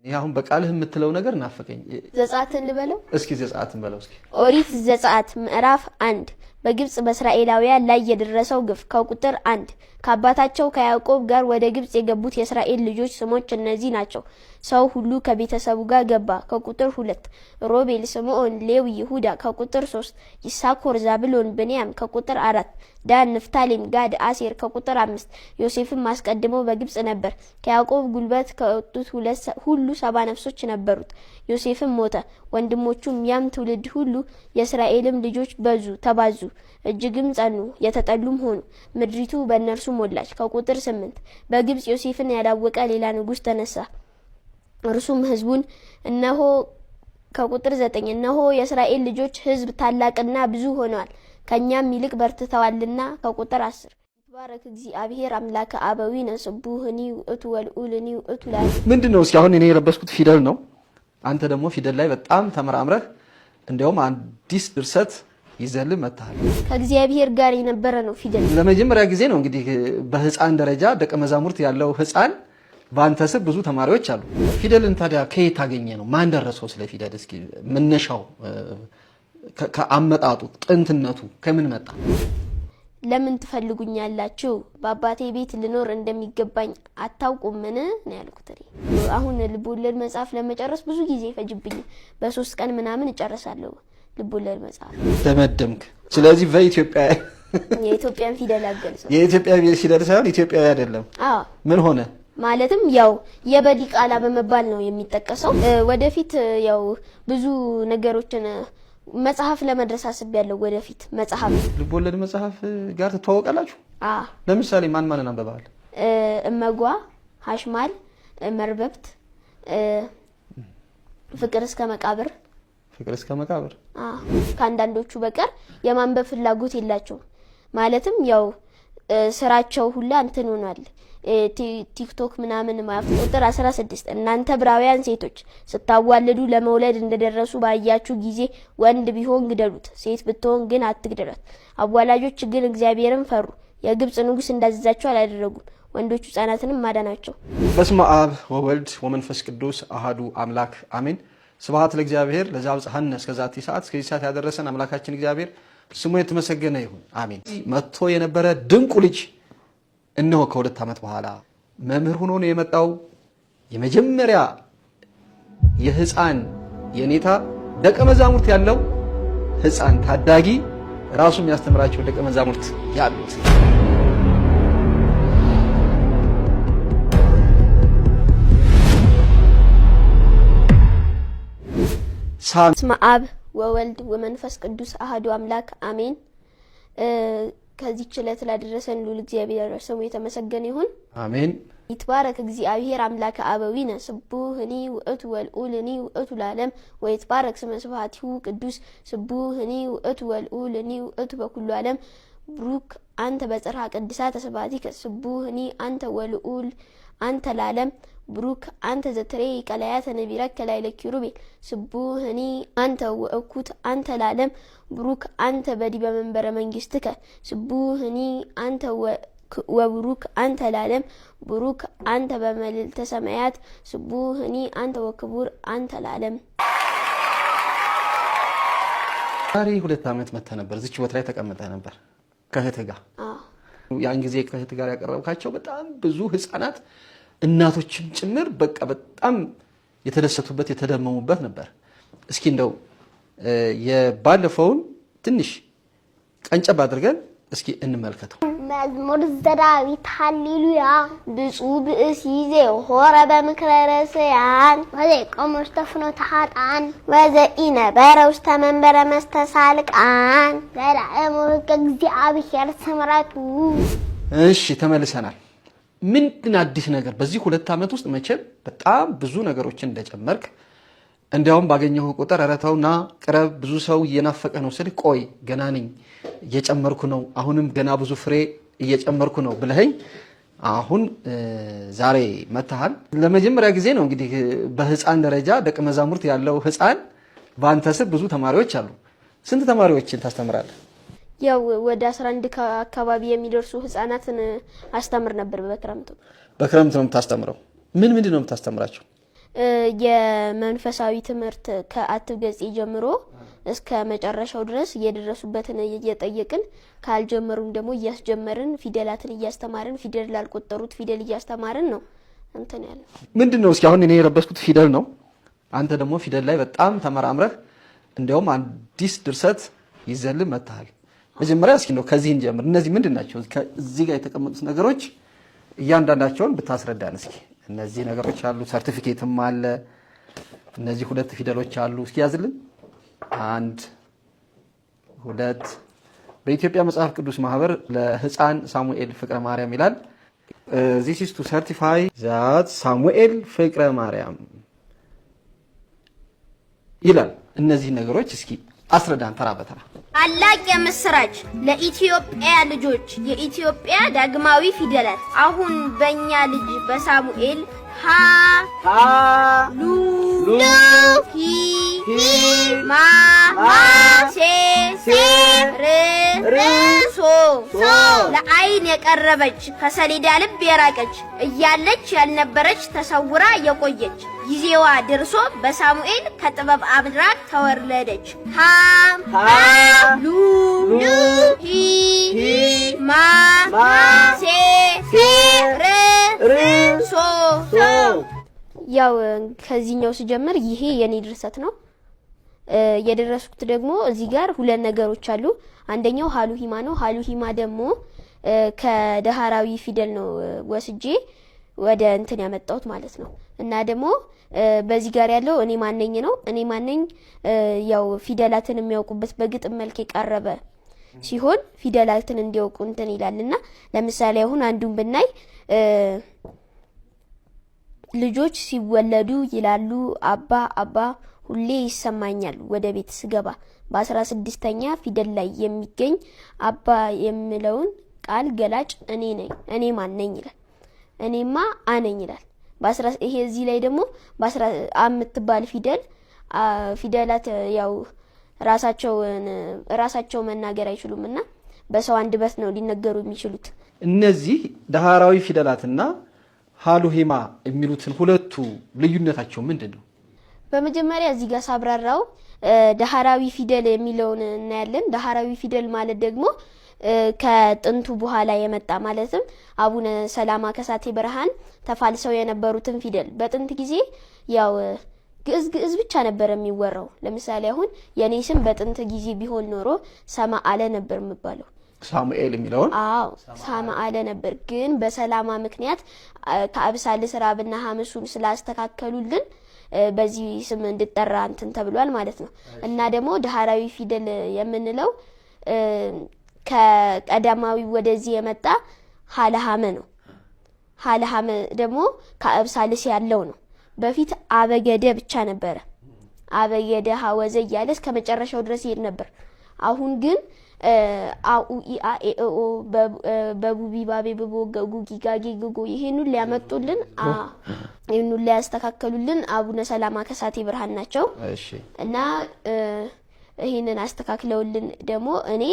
ይህ አሁን በቃልህ የምትለው ነገር ናፈቀኝ። ዘጸአትን ልበለው እስኪ፣ ዘጸአትን በለው እስኪ። ኦሪት ዘጸአት ምዕራፍ 1። በግብጽ በእስራኤላውያን ላይ የደረሰው ግፍ። ከቁጥር 1። ከአባታቸው ከያዕቆብ ጋር ወደ ግብጽ የገቡት የእስራኤል ልጆች ስሞች እነዚህ ናቸው። ሰው ሁሉ ከቤተሰቡ ጋር ገባ። ከቁጥር 2። ሮቤል፣ ስምዖን፣ ሌዊ፣ ይሁዳ። ከቁጥር 3። ይሳኮር፣ ዛብሎን፣ ብንያም። ከቁጥር 4። ዳን፣ ንፍታሌም፣ ጋድ፣ አሴር። ከቁጥር 5። ዮሴፍም አስቀድሞ በግብጽ ነበር። ከያዕቆብ ጉልበት ከወጡት ሁሉ 70 ነፍሶች ነበሩት። ዮሴፍም ሞተ፣ ወንድሞቹም ያም ትውልድ ሁሉ። የእስራኤልም ልጆች በዙ፣ ተባዙ፣ እጅግም ጸኑ፣ የተጠሉም ሆኑ። ምድሪቱ በእነርሱ ሞላች። ከቁጥር 8። በግብጽ ዮሴፍን ያላወቀ ሌላ ንጉሥ ተነሳ። እርሱም ሕዝቡን እነሆ፣ ከቁጥር 9፣ እነሆ የእስራኤል ልጆች ሕዝብ ታላቅና ብዙ ሆነዋል፣ ከእኛም ይልቅ በርትተዋልና። ከቁጥር 10። ይትባረክ እግዚአብሔር አምላከ አበዊነ ስቡህኒ ውእቱ ወልዑልኒ ውእቱ ላዕለ። ምንድን ነው እስኪ? አሁን እኔ የለበስኩት ፊደል ነው። አንተ ደግሞ ፊደል ላይ በጣም ተመራምረህ እንዲያውም አዲስ ድርሰት ይዘህልን መጥተሃል። ከእግዚአብሔር ጋር የነበረ ነው ፊደል። ለመጀመሪያ ጊዜ ነው እንግዲህ በህፃን ደረጃ ደቀ መዛሙርት ያለው ህፃን፣ በአንተ ስር ብዙ ተማሪዎች አሉ። ፊደልን ታዲያ ከየት ታገኘ ነው? ማን ደረሰው ስለ ፊደል? እስኪ መነሻው ከአመጣጡ ጥንትነቱ ከምን መጣ? ለምን ትፈልጉኛላችሁ? በአባቴ ቤት ልኖር እንደሚገባኝ አታውቁምን? ነው ያልኩት። እኔ አሁን ልቦለድ መጽሐፍ ለመጨረስ ብዙ ጊዜ ይፈጅብኛል። በ3 ቀን ምናምን እጨርሳለሁ ልቦለድ መጽሐፍ። ደመደምክ። ስለዚህ በኢትዮጵያ የኢትዮጵያን ፊደል አገልጸው። የኢትዮጵያ ፊደል ሳይሆን ኢትዮጵያዊ አይደለም። አዎ። ምን ሆነ? ማለትም ያው የበዲቃላ በመባል ነው የሚጠቀሰው። ወደፊት ያው ብዙ ነገሮችን መጽሐፍ ለመድረስ አስቤያለሁ። ወደፊት መጽሐፍ። ልቦለድ መጽሐፍ ጋር ትተዋወቃላችሁ? አ። ለምሳሌ ማን ማንን አንብበሃል? እመጓ፣ ሀሽማል፣ መርበብት፣ ፍቅር እስከ መቃብር። ፍቅር እስከ መቃብር። አ፣ ከአንዳንዶቹ በቀር የማንበብ ፍላጎት የላቸውም። ማለትም ያው ስራቸው ሁላ እንትን ሆኗል። ቲክቶክ ምናምን ማፍ። ቁጥር 16። እናንተ ዕብራውያን ሴቶች ስታዋልዱ ለመውለድ እንደደረሱ ባያችሁ ጊዜ ወንድ ቢሆን ግደሉት፣ ሴት ብትሆን ግን አትግደሏት። አዋላጆች ግን እግዚአብሔርን ፈሩ፣ የግብጽ ንጉሥ እንዳዘዛቸው አላደረጉም። ወንዶቹ ሕፃናትንም አዳናቸው። በስመ አብ ወወልድ ወመንፈስ ቅዱስ አሃዱ አምላክ አሜን። ስብሐት ለእግዚአብሔር ለዘአብጽሐነ እስከ ዛቲ ሰዓት። እስከዚህ ሰዓት ያደረሰን አምላካችን እግዚአብሔር ስሙ የተመሰገነ ይሁን፣ አሜን። መጥቶ የነበረ ድንቁ ልጅ እነሆ ከ2 ዓመት በኋላ መምህር ሆኖ ነው የመጣው። የመጀመሪያ የህፃን የኔታ ደቀ መዛሙርት ያለው ህፃን ታዳጊ፣ ራሱ የሚያስተምራቸው ደቀ መዛሙርት ያሉት። በስመ አብ ወወልድ ወመንፈስ ቅዱስ አሐዱ አምላክ አሜን። ከዚህች ዕለት ላደረሰን ልዑል እግዚአብሔር ስሙ የተመሰገነ ይሁን። አሜን። ይትባረክ እግዚአብሔር አምላከ አበዊነ ስቡህኒ ውእቱ ወልዑልኒ ውእቱ ለዓለም ወይትባረክ ስመ ስብሐቲሁ ቅዱስ ስቡህኒ ውእቱ ወልዑልኒ ውእቱ በኩሉ ዓለም። ብሩክ አንተ በጽርሐ ቅድሳተ ስብሐቲከ ስቡህኒ አንተ ወልዑል አንተ ለዓለም። ብሩክ አንተ ዘትሬኢ ቀላያተ ነቢረከ ላዕለ ኪሩቤል ስቡህኒ አንተ ወእኩት አንተ ለዓለም። ብሩክ አንተ በዲበ መንበረ መንግስትከ ስቡህኒ አንተ ወብሩክ አንተ ለዓለም። ብሩክ አንተ በመልዕልተ ሰማያት ስቡህኒ አንተ ወክቡር አንተ ለዓለም። ዛሬ 2 ዓመት መጥተህ ነበር። እዚች ቦታ ላይ ተቀምጠህ ነበር ከእህትህ ጋር። ያን ጊዜ ከእህትህ ጋር ያቀረብካቸው በጣም ብዙ ህፃናት እናቶችም ጭምር በቃ በጣም የተደሰቱበት የተደመሙበት ነበር። እስኪ እንደው የባለፈውን ትንሽ ቀንጨብ አድርገን እስኪ እንመልከተው። መዝሙር ዘዳዊት። ሃሌሉያ። ብፁዕ ብእሲ ዘሖረ በምክረ ረሰያን ወዘኢቆመ ውስተ ፍኖተ ኃጥኣን ወዘኢነበረ ውስተ መንበረ መስተሳልቃን ዘላዕሙ ሕገ እግዚአብሔር ስምረቱ። እሺ፣ ተመልሰናል። ምንድን አዲስ ነገር? በዚህ 2 ዓመት ውስጥ መቼም በጣም ብዙ ነገሮችን እንደጨመርክ፣ እንዲያውም ባገኘሁ ቁጥር ኧረ ተው ና ቅረብ፣ ብዙ ሰው እየናፈቀ ነው ስልህ ቆይ ገና ነኝ፣ እየጨመርኩ ነው፣ አሁንም ገና ብዙ ፍሬ እየጨመርኩ ነው ብለኸኝ አሁን ዛሬ መጥተሃል። ለመጀመሪያ ጊዜ ነው እንግዲህ በህፃን ደረጃ ደቀ መዛሙርት ያለው ህፃን፣ በአንተ ስር ብዙ ተማሪዎች አሉ። ስንት ተማሪዎችን ታስተምራለህ? ያው ወደ 11 አካባቢ የሚደርሱ ህጻናትን አስተምር ነበር በክረምቱ። በክረምት ነው የምታስተምረው? ምን ምንድን ነው የምታስተምራቸው? የመንፈሳዊ ትምህርት ከአትብ ገጽ ጀምሮ እስከ መጨረሻው ድረስ እየደረሱበትን እየጠየቅን፣ ካልጀመሩም ደግሞ እያስጀመርን፣ ፊደላትን እያስተማርን፣ ፊደል ላልቆጠሩት ፊደል እያስተማርን ነው እንትን ያለ። ምንድን ነው? እስኪ አሁን እኔ የለበስኩት ፊደል ነው። አንተ ደግሞ ፊደል ላይ በጣም ተመራምረህ እንዲያውም አዲስ ድርሰት ይዘልን መጥተሃል። መጀመሪያ እስኪ ነው ከዚህ እንጀምር። እነዚህ ምንድን ናቸው? እዚህ ጋር የተቀመጡት ነገሮች እያንዳንዳቸውን ብታስረዳን እስኪ። እነዚህ ነገሮች አሉ፣ ሰርቲፊኬትም አለ። እነዚህ ሁለት ፊደሎች አሉ። እስኪ ያዝልን። አንድ፣ ሁለት። በኢትዮጵያ መጽሐፍ ቅዱስ ማህበር ለህፃን ሳሙኤል ፍቅረ ማርያም ይላል። This is to certify that ሳሙኤል ፍቅረ ማርያም ይላል። እነዚህ ነገሮች እስኪ አስረዳን ተራ በተራ። ታላቅ የምስራች ለኢትዮጵያ ልጆች! የኢትዮጵያ ዳግማዊ ፊደላት አሁን በእኛ ልጅ በሳሙኤል ሀ ሉ ሂ ማ ሴ ር ሶ ለአይን የቀረበች፣ ከሰሌዳ ልብ የራቀች፣ እያለች ያልነበረች፣ ተሰውራ የቆየች፣ ጊዜዋ ደርሶ በሳሙኤል ከጥበብ አብራክ ተወለደች። ሀ ሉ ሂ ማ ሴ ር ሶ። ያው ከዚህኛው ስጀምር ይሄ የኔ ድርሰት ነው። የደረስኩት ደግሞ እዚህ ጋር ሁለት ነገሮች አሉ። አንደኛው ሀሉሂማ ነው። ሀሉሂማ ደግሞ ከደሃራዊ ፊደል ነው ወስጄ ወደ እንትን ያመጣሁት ማለት ነው። እና ደግሞ በዚህ ጋር ያለው እኔ ማነኝ ነው። እኔ ማነኝ ያው ፊደላትን የሚያውቁበት በግጥም መልክ የቀረበ ሲሆን ፊደላትን እንዲያውቁ እንትን ይላልና፣ ለምሳሌ አሁን አንዱን ብናይ፣ ልጆች ሲወለዱ ይላሉ አባ አባ፣ ሁሌ ይሰማኛል ወደ ቤት ስገባ፣ በ16ኛ ፊደል ላይ የሚገኝ አባ የሚለውን ቃል ገላጭ እኔ ነኝ፣ እኔ ማን ነኝ ይላል። እኔማ አነኝ ይላል። በአስራ ይሄ እዚህ ላይ ደግሞ በአስራ አ የምትባል ፊደል፣ ፊደላት ያው ራሳቸውን ራሳቸው መናገር አይችሉም እና በሰው አንደበት ነው ሊነገሩ የሚችሉት። እነዚህ ዳህራዊ ፊደላትና ሀሉሂማ የሚሉትን ሁለቱ ልዩነታቸው ምንድን ነው? በመጀመሪያ እዚህ ጋር ሳብራራው ዳህራዊ ፊደል የሚለውን እናያለን። ዳህራዊ ፊደል ማለት ደግሞ ከጥንቱ በኋላ የመጣ፣ ማለትም አቡነ ሰላማ ከሳቴ ብርሃን ተፋልሰው የነበሩትን ፊደል። በጥንት ጊዜ ያው ግዕዝ ግዕዝ ብቻ ነበር የሚወራው። ለምሳሌ አሁን የኔ ስም በጥንት ጊዜ ቢሆን ኖሮ ሰማአለ ነበር የሚባለው። ሳሙኤል የሚለውን። አዎ፣ ሳማአለ ነበር። ግን በሰላማ ምክንያት ከአብሳልስ ራብና ሐምሱን ስላስተካከሉልን በዚህ ስም እንድጠራ እንትን ተብሏል ማለት ነው። እና ደግሞ ዳህራዊ ፊደል የምንለው ከቀዳማዊ ወደዚህ የመጣ ሀለሀመ ነው። ሀለሀመ ደግሞ ከአብሳልስ ያለው ነው። በፊት አበገደ ብቻ ነበረ። አበገደ ሀወዘ እያለ እስከ መጨረሻው ድረስ ይሄድ ነበር። አሁን ግን አኡ ኢአ ኤኦ በቡቢ ባቤ ብቦ ገጉ ጊጋጌ ግጎ ይሄኑን ሊያመጡልን፣ ይሄኑን ሊያስተካከሉልን አቡነ ሰላማ ከሳቴ ብርሃን ናቸው። እና ይህንን አስተካክለውልን ደግሞ እኔ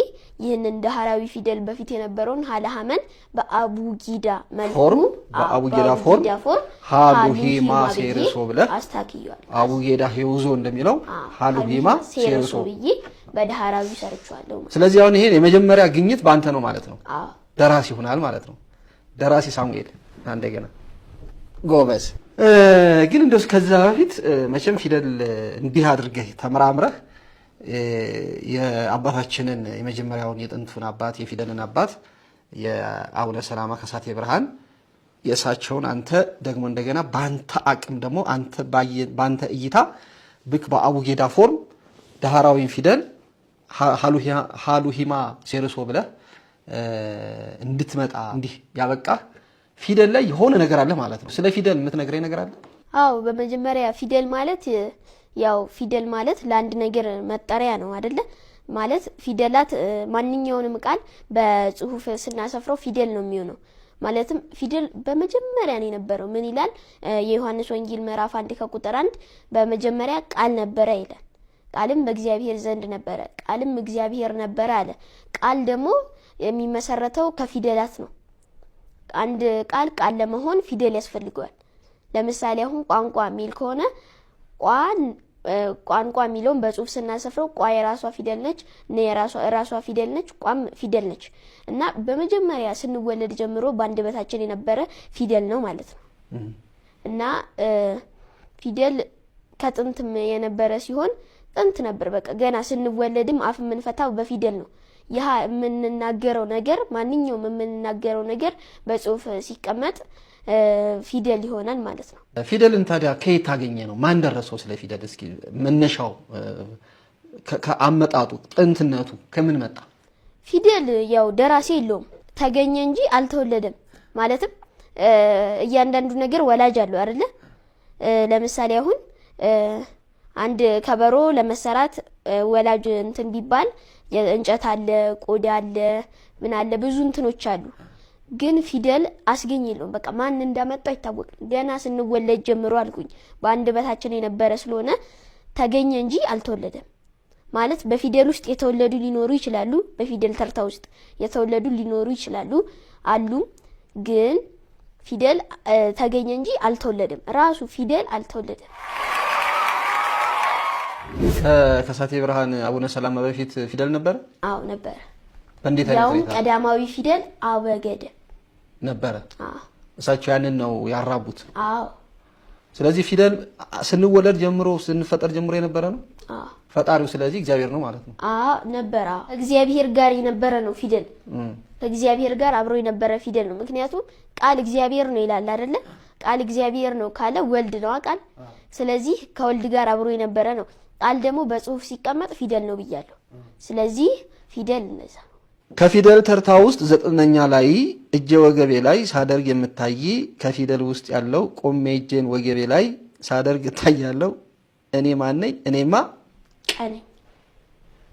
ይህንን ዳህራዊ ፊደል በፊት የነበረውን ሀለሀመን በአቡጊዳ መልኩ form፣ በአቡጊዳ form ሀሉሂማ ሴርሶ ብለህ አስታክያለሁ። አቡጌዳ ሄውዞ እንደሚለው ሀሉሂማ ሴርሶ ብዬ በዳህራዊ ሰርቼዋለሁ ማለት። ስለዚህ አሁን ይሄን የመጀመሪያ ግኝት በአንተ ነው ማለት ነው። አዎ። ደራሲ ይሆናል ማለት ነው። ደራሲ ሳሙኤል እንደገና ጎበዝ። ግን እንደው ከዛ በፊት መቼም ፊደል እንዲህ አድርገህ ተመራምረህ የአባታችንን የመጀመሪያውን የጥንቱን አባት፣ የፊደልን አባት፣ የአቡነ ሰላማ ከሳቴ ብርሃን የእሳቸውን አንተ ደግሞ እንደገና በአንተ አቅም ደግሞ አንተ በአንተ እይታ ብክ በአቡጌዳ form ዳህራዊን ፊደል ሀሉሂማ ሴርሶ ብለህ እንድትመጣ እንዲህ ያበቃ ፊደል ላይ የሆነ ነገር አለ ማለት ነው። ስለ ፊደል የምትነግረኝ ነገር አለ? አዎ፣ በመጀመሪያ ፊደል ማለት ያው ፊደል ማለት ለአንድ ነገር መጠሪያ ነው አይደለ? ማለት ፊደላት ማንኛውንም ቃል በጽሁፍ ስናሰፍረው ፊደል ነው የሚሆነው። ማለትም ፊደል በመጀመሪያ ነው የነበረው። ምን ይላል? የዮሐንስ ወንጌል ምዕራፍ 1 ከቁጥር 1፣ በመጀመሪያ ቃል ነበረ ይላል። ቃልም በእግዚአብሔር ዘንድ ነበረ፣ ቃልም እግዚአብሔር ነበረ አለ። ቃል ደግሞ የሚመሰረተው ከፊደላት ነው። አንድ ቃል ቃል ለመሆን ፊደል ያስፈልገዋል። ለምሳሌ አሁን ቋንቋ የሚል ከሆነ ቋንቋ የሚለውን በጽሁፍ ስናሰፍረው ቋ የራሷ ፊደል ነች፣ ን የራሷ ፊደል ነች፣ ቋም ፊደል ነች እና በመጀመሪያ ስንወለድ ጀምሮ በአንደበታችን የነበረ ፊደል ነው ማለት ነው። እና ፊደል ከጥንትም የነበረ ሲሆን ጥንት ነበር። በቃ ገና ስንወለድም አፍ የምንፈታው በፊደል ነው። ይህ የምንናገረው ነገር ማንኛውም የምንናገረው ነገር በጽሁፍ ሲቀመጥ ፊደል ይሆናል ማለት ነው። ፊደልን ታዲያ ከየት ታገኘ ነው? ማን ደረሰው ስለ ፊደል? እስኪ መነሻው ከአመጣጡ ጥንትነቱ ከምን መጣ? ፊደል ያው ደራሲ የለውም፣ ተገኘ እንጂ አልተወለደም። ማለትም እያንዳንዱ ነገር ወላጅ አለው አይደለ? ለምሳሌ አሁን አንድ ከበሮ ለመሰራት ወላጅ እንትን ቢባል እንጨት አለ፣ ቆዳ አለ፣ ምን አለ፣ ብዙ እንትኖች አሉ። ግን ፊደል አስገኝ የለውም። በቃ ማን እንዳመጣው አይታወቅም። ገና ስንወለድ ጀምሮ አልኩኝ በአንደበታችን የነበረ ስለሆነ ተገኘ እንጂ አልተወለደም። ማለት በፊደል ውስጥ የተወለዱ ሊኖሩ ይችላሉ። በፊደል ተርታ ውስጥ የተወለዱ ሊኖሩ ይችላሉ አሉ። ግን ፊደል ተገኘ እንጂ አልተወለደም። ራሱ ፊደል አልተወለደም። ከከሳቴ ብርሃን አቡነ ሰላማ በፊት ፊደል ነበረ? አዎ ነበረ። በእንዴት አይነት ያውም ሁኔታ ቀዳማዊ ፊደል አበገደ ነበረ? አዎ። እሳቸው ያንን ነው ያራቡት። አዎ። ስለዚህ ፊደል ስንወለድ ጀምሮ ስንፈጠር ጀምሮ የነበረ ነው። አዎ። ፈጣሪው ስለዚህ እግዚአብሔር ነው ማለት ነው። አዎ ነበረ። አዎ እግዚአብሔር ጋር የነበረ ነው ፊደል። ከእግዚአብሔር ጋር አብሮ የነበረ ፊደል ነው። ምክንያቱም ቃል እግዚአብሔር ነው ይላል አይደለ? ቃል እግዚአብሔር ነው ካለ ወልድ ነው ቃል። ስለዚህ ከወልድ ጋር አብሮ የነበረ ነው። ቃል ደግሞ በጽሁፍ ሲቀመጥ ፊደል ነው ብያለሁ። ስለዚህ ፊደል እነዛ ነው። ከፊደል ተርታ ውስጥ ዘጠነኛ ላይ እጄ ወገቤ ላይ ሳደርግ የምታይ ከፊደል ውስጥ ያለው ቆሜ እጄን ወገቤ ላይ ሳደርግ እታያለሁ። እኔ ማነኝ? እኔማ ቀ ነኝ።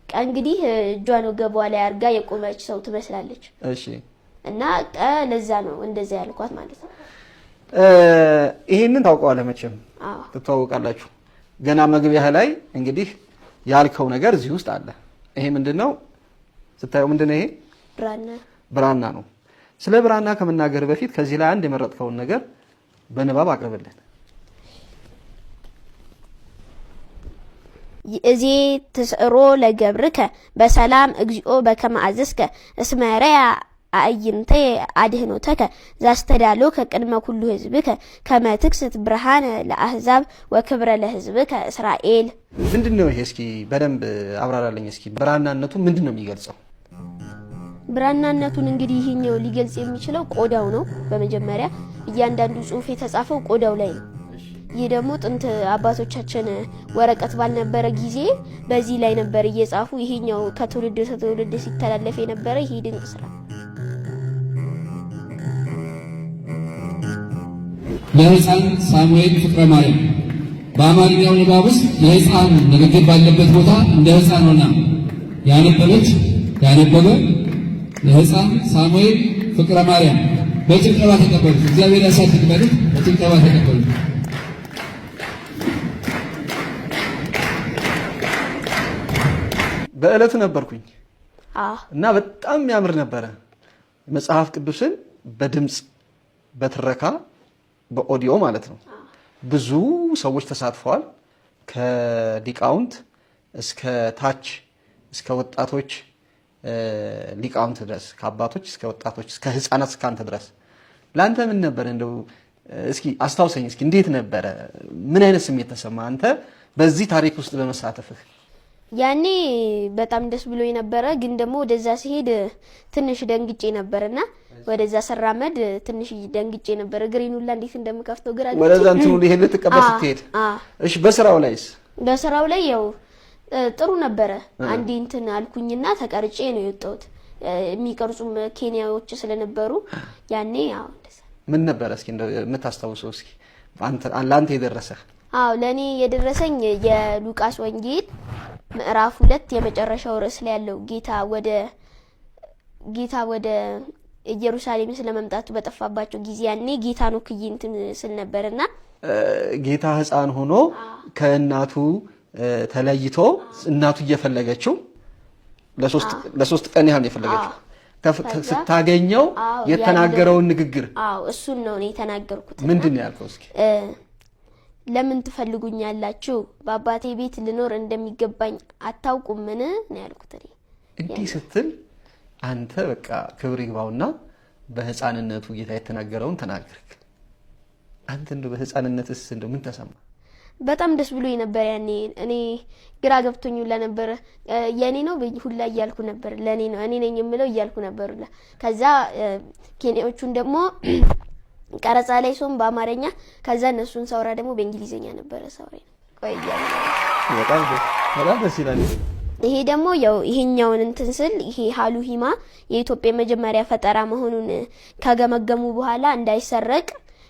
ቀ እንግዲህ እጇን ወገቧ ላይ አድርጋ የቆመች ሰው ትመስላለች። እሺ። እና ቀ ለዛ ነው እንደዛ ያልኳት ማለት ነው። ይሄንን ታውቀዋለህ መቼም። አዎ። ትተዋወቃላችሁ። ገና መግቢያህ ላይ እንግዲህ ያልከው ነገር እዚህ ውስጥ አለ። ይሄ ምንድነው? ስታየው ምንድነው ይሄ? ብራና። ብራና ነው። ስለ ብራና ከመናገር በፊት ከዚህ ላይ አንድ የመረጥከውን ነገር በንባብ አቅርብልን። ይእዜ ትስዕሮ ለገብርከ በሰላም እግዚኦ በከመ አዘዝከ እስመ ርያ አዕይንተ አድህኖተከ ዛስተዳሎከ ቅድመ ኩሉ ህዝብከ ከመ ትክስት ብርሃነ ለአህዛብ ወክብረ ለህዝብከ እስራኤል። ምንድነው ይሄ? እስኪ በደንብ አብራራልኝ እስኪ። ብራናነቱ ምንድነው የሚገልጸው? ብራናነቱን እንግዲህ ይሄኛው ሊገልጽ የሚችለው ቆዳው ነው። በመጀመሪያ እያንዳንዱ ጽሁፍ የተጻፈው ቆዳው ላይ ነው። ይህ ደግሞ ጥንት አባቶቻችን ወረቀት ባልነበረ ጊዜ በዚህ ላይ ነበር እየጻፉ። ይሄኛው ከትውልድ ትውልድ ሲተላለፍ የነበረ ይሄ ድንቅ ስራ። ለህፃን ሳሙኤል ፍቅረ ማርያም በአማርኛው ንባብ ውስጥ የህፃን ንግግር ባለበት ቦታ እንደ ህፃን ሆና ያነበበች ያነበበ ለህፃን ሳሙኤል ፍቅረ ማርያም በጭብጨባ ተቀበሉት። እግዚአብሔር ያሳድግ በሉት። በጭብጨባ ተቀበሉት። በእለቱ ነበርኩኝ። አዎ። እና በጣም የሚያምር ነበረ። መጽሐፍ ቅዱስን በድምጽ በትረካ በኦዲዮ ማለት ነው። ብዙ ሰዎች ተሳትፈዋል። ከሊቃውንት እስከ ታች እስከ ወጣቶች ሊቃውንት ድረስ፣ ከአባቶች እስከ ወጣቶች እስከ ህፃናት እስከ አንተ ድረስ። ላንተ ምን ነበር እንደው እስኪ አስታውሰኝ እስኪ እንዴት ነበረ? ምን አይነት ስሜት ተሰማ አንተ በዚህ ታሪክ ውስጥ በመሳተፍህ? ያኔ በጣም ደስ ብሎኝ ነበረ። ግን ደግሞ ወደዛ ሲሄድ ትንሽ ደንግጬ ነበርና ወደዛ ስራመድ ትንሽ ደንግጬ ነበር። እግሬን ሁላ እንዴት እንደምከፍተው ግራ ገብቶኝ። ወደዛ እንትኑ ይሄን ልትቀበል ስትሄድ። እሺ በስራው ላይስ? በስራው ላይ ያው ጥሩ ነበረ። አንዴ እንትን አልኩኝና ተቀርጬ ነው የወጣሁት። የሚቀርጹም ኬንያዎች ስለነበሩ ያኔ ያው እንደዛ። ምን ነበረ እስኪ እንደው የምታስታውሰው እስኪ አንተ ላንተ የደረሰህ? አዎ ለኔ የደረሰኝ የሉቃስ ወንጌል ምዕራፍ 2 የመጨረሻው ርዕስ ላይ ያለው ጌታ ወደ ኢየሩሳሌም ስለመምጣቱ በጠፋባቸው ጊዜ ያኔ ጌታን ወክዬ እንትን ስል ነበርና ጌታ ሕፃን ሆኖ ከእናቱ ተለይቶ እናቱ እየፈለገችው ለሶስት ቀን ያህል ነው የፈለገችው። ስታገኘው የተናገረውን ንግግር አዎ፣ እሱን ነው እኔ የተናገርኩት። ምንድን ነው ያልከው? እስኪ ለምን ትፈልጉኛላችሁ? በአባቴ ቤት ልኖር እንደሚገባኝ አታውቁምን ነው ያልኩት እኔ። እንዲህ ስትል አንተ በቃ ክብር ይግባውና በህፃንነቱ ጌታ የተናገረውን ተናገርክ። አንተ እንደው በህፃንነትስ እንደው ምን ተሰማ? በጣም ደስ ብሎኝ ነበር ያኔ። እኔ ግራ ገብቶኝ ሁላ ነበር። የኔ ነው ሁላ እያልኩ ነበር። ለኔ ነው እኔ ነኝ የምለው እያልኩ ነበር ሁላ። ከዛ ኬንያዎቹን ደግሞ ቀረጻ ላይ ሰውን በአማርኛ፣ ከዛ እነሱን ሳውራ ደግሞ በእንግሊዝኛ ነበረ ሳውራ። ቆይ በጣም በጣም ደስ ይላል። ይሄ ደግሞ ያው ይሄኛውን እንትን ስል ይሄ ሀሉ ሂማ የኢትዮጵያ መጀመሪያ ፈጠራ መሆኑን ከገመገሙ በኋላ እንዳይሰረቅ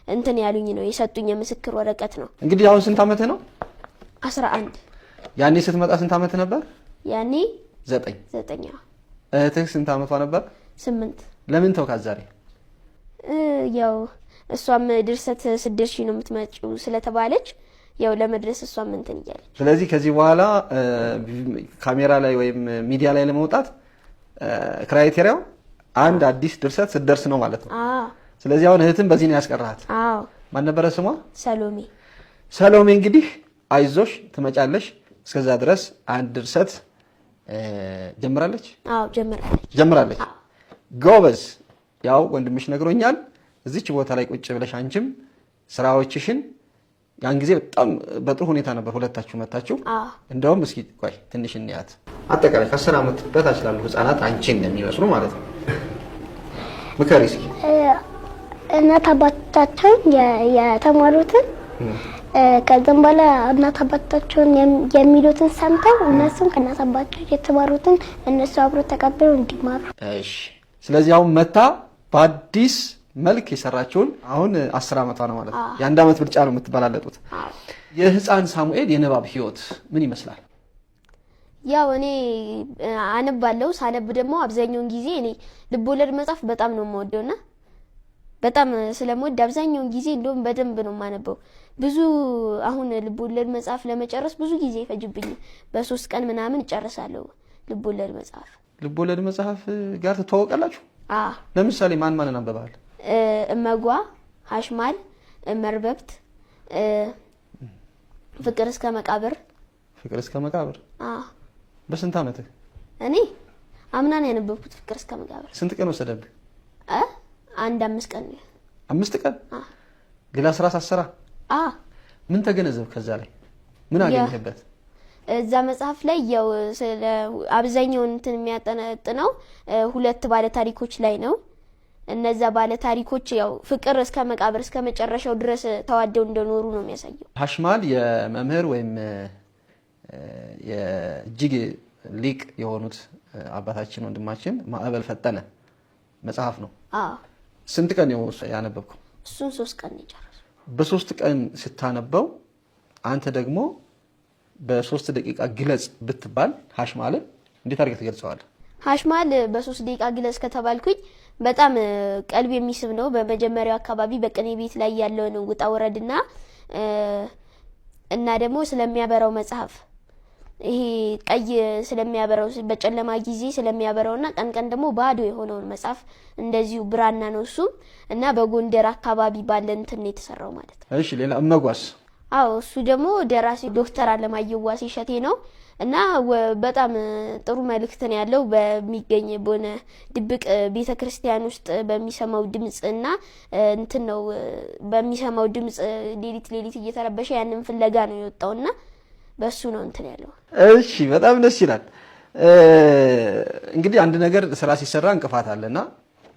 እንትን ያሉኝ ነው የሰጡኝ የምስክር ወረቀት ነው። እንግዲህ አሁን ስንት ዓመትህ ነው? 11። ያኔ ስትመጣ ስንት ዓመትህ ነበር? ያኔ 9። 9። እህትህ ስንት ዓመቷ ነበር? 8። ለምን ተውካት ዛሬ? ያው እሷም ድርሰት ስትደርሺ ነው የምትመጪው ስለተባለች ያው ለመድረስ እሷም እንትን እያለች። ስለዚህ ከዚህ በኋላ ካሜራ ላይ ወይም ሚዲያ ላይ ለመውጣት criteria ው አንድ አዲስ ድርሰት ስትደርስ ነው ማለት ነው። ስለዚህ አሁን እህትም በዚህ ነው ያስቀራሃት። አዎ። ማን ነበረ ስሟ? ሰሎሜ። ሰሎሜ እንግዲህ አይዞሽ ትመጫለሽ። እስከዛ ድረስ አንድ ድርሰት ጀምራለች? አዎ ጀምራለች። ጀምራለች። ጎበዝ። ያው ወንድምሽ ነግሮኛል። እዚች ቦታ ላይ ቁጭ ብለሽ አንቺም ስራዎችሽን ያን ጊዜ በጣም በጥሩ ሁኔታ ነበር ሁለታችሁ መታችሁ። እንደውም እስኪ ቆይ ትንሽ እንያት። አጠቃላይ ከ10 ዓመት በታች ላሉ ህፃናት አንቺን እንደሚመስሉ ማለት ነው ምከሪ እስኪ። እናት አባታቸውን የተማሩትን ከዛም በኋላ እናት አባታቸውን የሚሉትን ሰምተው እነሱም ከእናት አባታቸው የተማሩትን እነሱ አብሮ ተቀብለው እንዲማሩ። እሺ። ስለዚህ አሁን መታ በአዲስ መልክ የሰራችውን አሁን 10 ዓመቷ ነው ማለት ነው። የአንድ ዓመት ብልጫ ነው የምትበላለጡት። የህፃን ሳሙኤል የንባብ ህይወት ምን ይመስላል? ያው እኔ አነባለሁ። ሳነብ ደግሞ አብዛኛውን ጊዜ እኔ ልቦለድ መጽሐፍ በጣም ነው የምወደውና በጣም ስለምወድ አብዛኛውን ጊዜ እንደውም በደንብ ነው የማነበው። ብዙ አሁን ልቦለድ መጽሐፍ ለመጨረስ ብዙ ጊዜ ይፈጅብኝ። በ3 ቀን ምናምን እጨርሳለሁ ልቦለድ መጽሐፍ። ልቦለድ መጽሐፍ ጋር ትተዋወቃላችሁ? አዎ። ለምሳሌ ማን ማንን አንብበሃል? እመጓ፣ ሀሽማል፣ መርበብት፣ ፍቅር እስከ መቃብር። ፍቅር እስከ መቃብር? አዎ። በስንት ዓመትህ? እኔ አምና ነው ያነበብኩት ፍቅር እስከ መቃብር። ስንት ቀን ወሰደብህ? አንድ 5 ቀን ነው። 5 ቀን? አዎ። ሌላ ስራ ሳትሰራ? አዎ። ምን ተገነዘብክ ከዛ ላይ? ምን አገኘህበት? እዛ መጽሐፍ ላይ ያው ስለ አብዛኛው እንትን የሚያጠነጥነው ሁለት ባለ ታሪኮች ላይ ነው። እነዛ ባለ ታሪኮች ያው ፍቅር እስከ መቃብር እስከ መጨረሻው ድረስ ተዋደው እንደኖሩ ነው የሚያሳየው። ሀሽማል የመምህር ወይም የእጅግ ሊቅ የሆኑት አባታችን ወንድማችን ማዕበል ፈጠነ መጽሐፍ ነው። አዎ። ስንት ቀን ነው ያነበብከው? እሱን 3 ቀን ነው የጨረስኩት። በ3 ቀን ስታነበው አንተ ደግሞ በ3 ደቂቃ ግለጽ ብትባል ሀሽማልን እንዴት አድርገህ ትገልጸዋለህ? ሀሽማል በ3 ደቂቃ ግለጽ ከተባልኩኝ በጣም ቀልብ የሚስብ ነው። በመጀመሪያው አካባቢ በቅኔ ቤት ላይ ያለውን ውጣ ውረድና እና ደግሞ ስለሚያበራው መጽሐፍ ይሄ ቀይ ስለሚያበራው በጨለማ ጊዜ ስለሚያበራውና ቀን ቀን ደግሞ ባዶ የሆነውን መጽሐፍ እንደዚሁ ብራና ነው እሱ እና በጎንደር አካባቢ ባለ እንትን ነው የተሰራው ማለት ነው። እሺ ሌላ እመጓስ? አዎ እሱ ደግሞ ደራሲ ዶክተር አለማየሁ ዋሴ እሸቴ ነው እና በጣም ጥሩ መልእክት ነው ያለው። በሚገኝ በሆነ ድብቅ ቤተክርስቲያን ውስጥ በሚሰማው ድምጽና እንትን ነው በሚሰማው ድምጽ ሌሊት ሌሊት እየተረበሸ ያንን ፍለጋ ነው የወጣውና በሱ ነው እንትን ያለው። እሺ በጣም ደስ ይላል። እንግዲህ አንድ ነገር ስራ ሲሰራ እንቅፋት አለና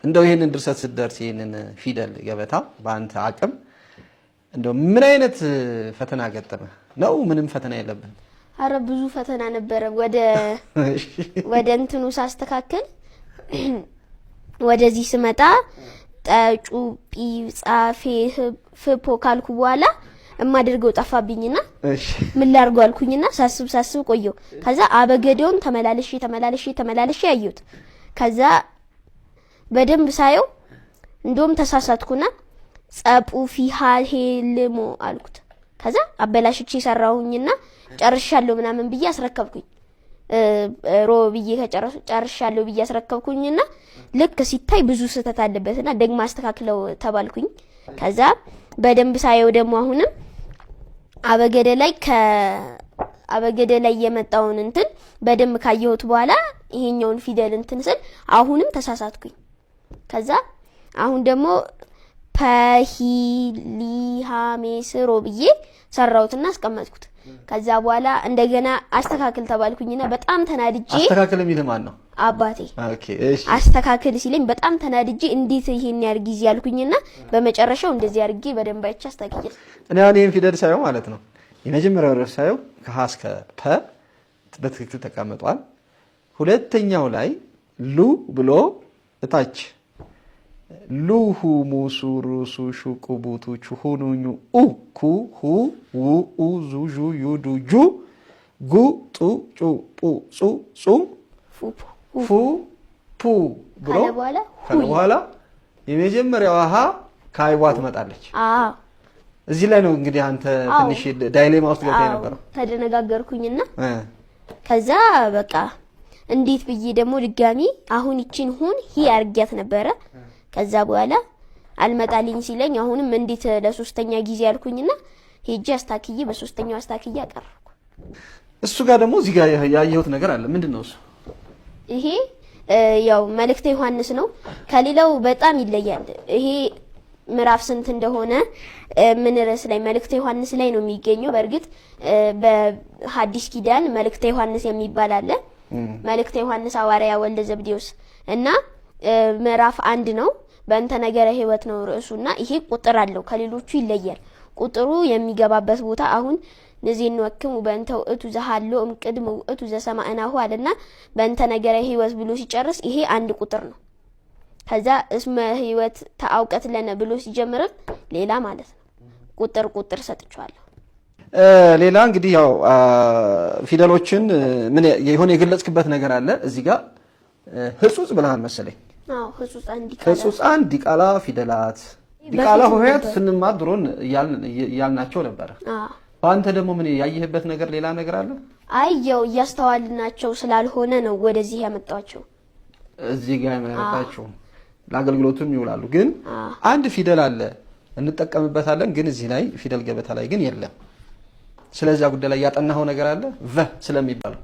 እንደው ይሄንን ድርሰት ስትደርስ ይሄንን ፊደል ገበታ በአንተ አቅም እንደው ምን አይነት ፈተና ገጠመ? ነው ምንም ፈተና የለብህም? አረ ብዙ ፈተና ነበረ። ወደ እንትኑ ሳስተካክል ወደዚህ ስመጣ ጠጩ ጲ ጻፌ ፍፖ ካልኩ በኋላ እማደርገው ጠፋብኝና ምን ላድርገው አልኩኝና ሳስብ ሳስብ ቆየሁ። ከዛ አበገደውን ተመላልሼ ተመላልሼ ተመላልሼ አየሁት። ከዛ በደንብ ሳየው እንደውም ተሳሳትኩና ጸጡ ፊሃ ሄልሞ አልኩት። ከዛ አበላሽቼ ሰራሁኝና ጨርሻለሁ ምናምን ብዬ አስረከብኩኝ። ሮ ብዬ ጨርሻለሁ ብዬ አስረከብኩኝና ልክ ሲታይ ብዙ ስህተት አለበትና ደግሞ አስተካክለው ተባልኩኝ። ከዛ በደንብ ሳየው ደግሞ አሁንም አበገደ ላይ ከአበገደ ላይ የመጣውን እንትን በደንብ ካየሁት በኋላ ይሄኛውን ፊደል እንትን ስል አሁንም ተሳሳትኩኝ። ከዛ አሁን ደግሞ ፐሂሊሃሜስሮ ብዬ ሰራሁትና አስቀመጥኩት። ከዛ በኋላ እንደገና አስተካክል ተባልኩኝና በጣም ተናድጄ። አስተካክል የሚልህ ማን ነው? አባቴ። Okay፣ እሺ። አስተካክል ሲለኝ በጣም ተናድጄ እንዴት ይሄን ያህል ጊዜ ያልኩኝና በመጨረሻው እንደዚህ አድርጌ በደንብ አይቼ አስተካክል። እኔ አሁን ይሄን ፊደል ሳየው ማለት ነው፣ የመጀመሪያው ርዕስ ሳየው ከሀ እስከ ፐ በትክክል ተቀምጧል። ሁለተኛው ላይ ሉ ብሎ እታች ሉ ሁ ሙ ሱ ሩ ሱ ሹ ቁ ቡ ቱ ቹ ሁ ኑ ኙ ኡ ኩ ሁ ው ኡ ዙ ዡ ዩ ዱ ጁ ጉ ጡ ጩ ጱ ጹ ጹ ፉ ፑ ብሎ ካለ በኋላ የመጀመሪያዋ ሀ ከአይቧ ትመጣለች። እዚህ ላይ ነው እንግዲህ አንተ ትንሽ ዳይሌማ ውስጥ ገብተህ የነበረው። ተደነጋገርኩኝና ከዛ በቃ እንዴት ብዬ ደግሞ ድጋሚ አሁን ይቺን ሁን ሂ አርጊያት ነበረ። ከዛ በኋላ አልመጣልኝ ሲለኝ አሁንም እንዴት ለሶስተኛ ጊዜ ያልኩኝና ሄጄ አስታክዬ በሶስተኛው አስታክዬ አቀረብኩ። እሱ ጋር ደግሞ እዚህ ጋር ያየሁት ነገር አለ። ምንድን ነው እሱ? ይሄ ያው መልእክተ ዮሐንስ ነው። ከሌላው በጣም ይለያል። ይሄ ምዕራፍ ስንት እንደሆነ ምን ርዕስ ላይ መልእክተ ዮሐንስ ላይ ነው የሚገኘው። በእርግጥ በሐዲስ ኪዳን መልእክተ ዮሐንስ የሚባል አለ። መልእክተ ዮሐንስ ሐዋርያ ወልደ ዘብዴዎስ እና ምዕራፍ 1 ነው። በእንተ ነገረ ሕይወት ነው ርዕሱና ይሄ ቁጥር አለው፣ ከሌሎቹ ይለያል። ቁጥሩ የሚገባበት ቦታ አሁን ንዜንወክሙ በእንተ ውእቱ ዘሃሎ እምቅድመ ውእቱ ዘሰማዕናሁ አለና በእንተ ነገረ ሕይወት ብሎ ሲጨርስ ይሄ አንድ ቁጥር ነው። ከዛ እስመ ሕይወት ተአውቀት ለነ ብሎ ሲጀምርም ሌላ ማለት ነው። ቁጥር ቁጥር ሰጥቼዋለሁ። ሌላ እንግዲህ ያው ፊደሎችን ምን የሆነ የገለጽክበት ነገር አለ እዚህ ጋር ህጹጽ ብለሃል መሰለኝ። አዎ፣ ህጹጻን ዲቃላ፣ ህጹጻን ዲቃላ ፊደላት፣ ዲቃላ ሆሄያት ስንማር ድሮን እያልናቸው ነበረ። በአንተ ደግሞ ምን ያየህበት ነገር ሌላ ነገር አለ? አይ ያው እያስተዋልናቸው ስላልሆነ ነው ወደዚህ ያመጣቸው። እዚህ ጋር ያመጣቸው ለአገልግሎቱም ይውላሉ። ግን አንድ ፊደል አለ እንጠቀምበታለን፣ ግን እዚህ ላይ ፊደል ገበታ ላይ ግን የለም። ስለዚያ ጉዳይ ላይ ያጠናኸው ነገር አለ ቨ ስለሚባለው?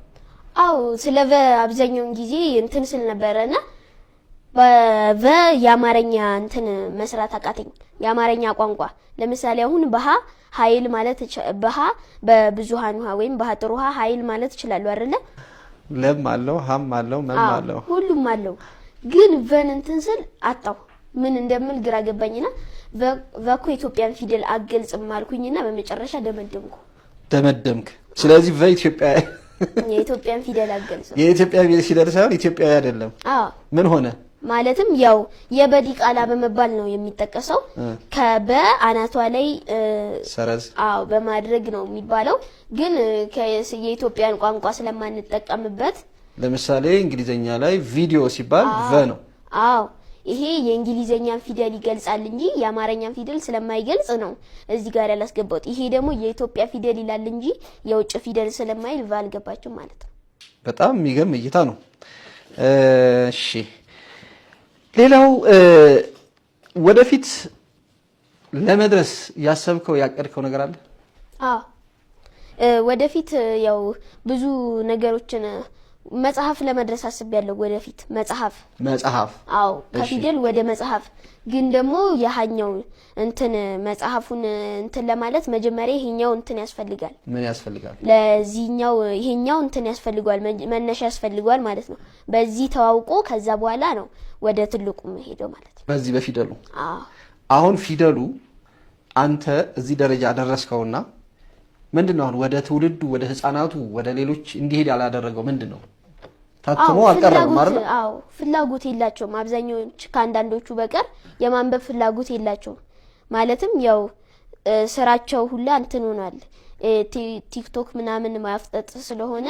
አዎ፣ ስለ ቨ አብዛኛውን ጊዜ እንትን ስል ነበረና በቨ የአማርኛ እንትን መስራት አቃተኝ። የአማርኛ ቋንቋ ለምሳሌ አሁን በሃ ኃይል ማለት በሃ በብዙሃን ውሃ ወይም በሃ ጥሩ ውሃ ኃይል ማለት ይችላሉ አይደለ? ለም አለው፣ ሃም አለው፣ መም አለው፣ ሁሉም አለው። ግን ቨን እንትን ስል አጣው፣ ምን እንደምል ግራ ገባኝና ቨኮ የኢትዮጵያን ፊደል አገልጽም አልኩኝና በመጨረሻ ደመደምኩ። ደመደምክ። ስለዚህ ቨ ኢትዮጵያ የኢትዮጵያን ፊደል አገልጽም። የኢትዮጵያ ፊደል ሳይሆን ኢትዮጵያዊ አይደለም። አዎ። ምን ሆነ? ማለትም ያው የበዲቃላ በመባል ነው የሚጠቀሰው። ከበ አናቷ ላይ ሰረዝ አዎ በማድረግ ነው የሚባለው። ግን የኢትዮጵያን ቋንቋ ስለማንጠቀምበት ለምሳሌ እንግሊዘኛ ላይ ቪዲዮ ሲባል ቨ ነው። አዎ፣ ይሄ የእንግሊዘኛን ፊደል ይገልጻል እንጂ የአማርኛን ፊደል ስለማይገልጽ ነው እዚህ ጋር ያላስገባሁት። ይሄ ደግሞ የኢትዮጵያ ፊደል ይላል እንጂ የውጭ ፊደል ስለማይል ቨ አልገባችም ማለት ነው። በጣም የሚገርም እይታ ነው። እሺ፣ ሌላው ወደፊት ለመድረስ ያሰብከው ያቀድከው ነገር አለ? አዎ፣ ወደፊት ያው ብዙ ነገሮችን መጽሐፍ ለመድረስ አስቤያለሁ። ወደፊት መጽሐፍ መጽሐፍ። አዎ፣ ከፊደል ወደ መጽሐፍ። ግን ደግሞ ያኛው እንትን መጽሐፉን እንትን ለማለት መጀመሪያ ይሄኛው እንትን ያስፈልጋል። ምን ያስፈልጋል? ለዚህኛው ይሄኛው እንትን ያስፈልጋል፣ መነሻ ያስፈልጋል ማለት ነው። በዚህ ተዋውቆ ከዛ በኋላ ነው ወደ ትልቁ ሄደው ማለት ነው። በዚህ በፊደሉ። አዎ። አሁን ፊደሉ አንተ እዚህ ደረጃ ደረስከውና ምንድነው አሁን ወደ ትውልዱ ወደ ህፃናቱ ወደ ሌሎች እንዲሄድ ያላደረገው ምንድነው? ታትሞ አልቀረበም አይደል? አዎ፣ ፍላጎት የላቸውም። አብዛኞቹ ከአንዳንዶቹ በቀር የማንበብ ፍላጎት የላቸውም። ማለትም ያው ስራቸው ሁላ እንትን ሆኗል። ቲክቶክ ምናምን ማፍጠጥ ስለሆነ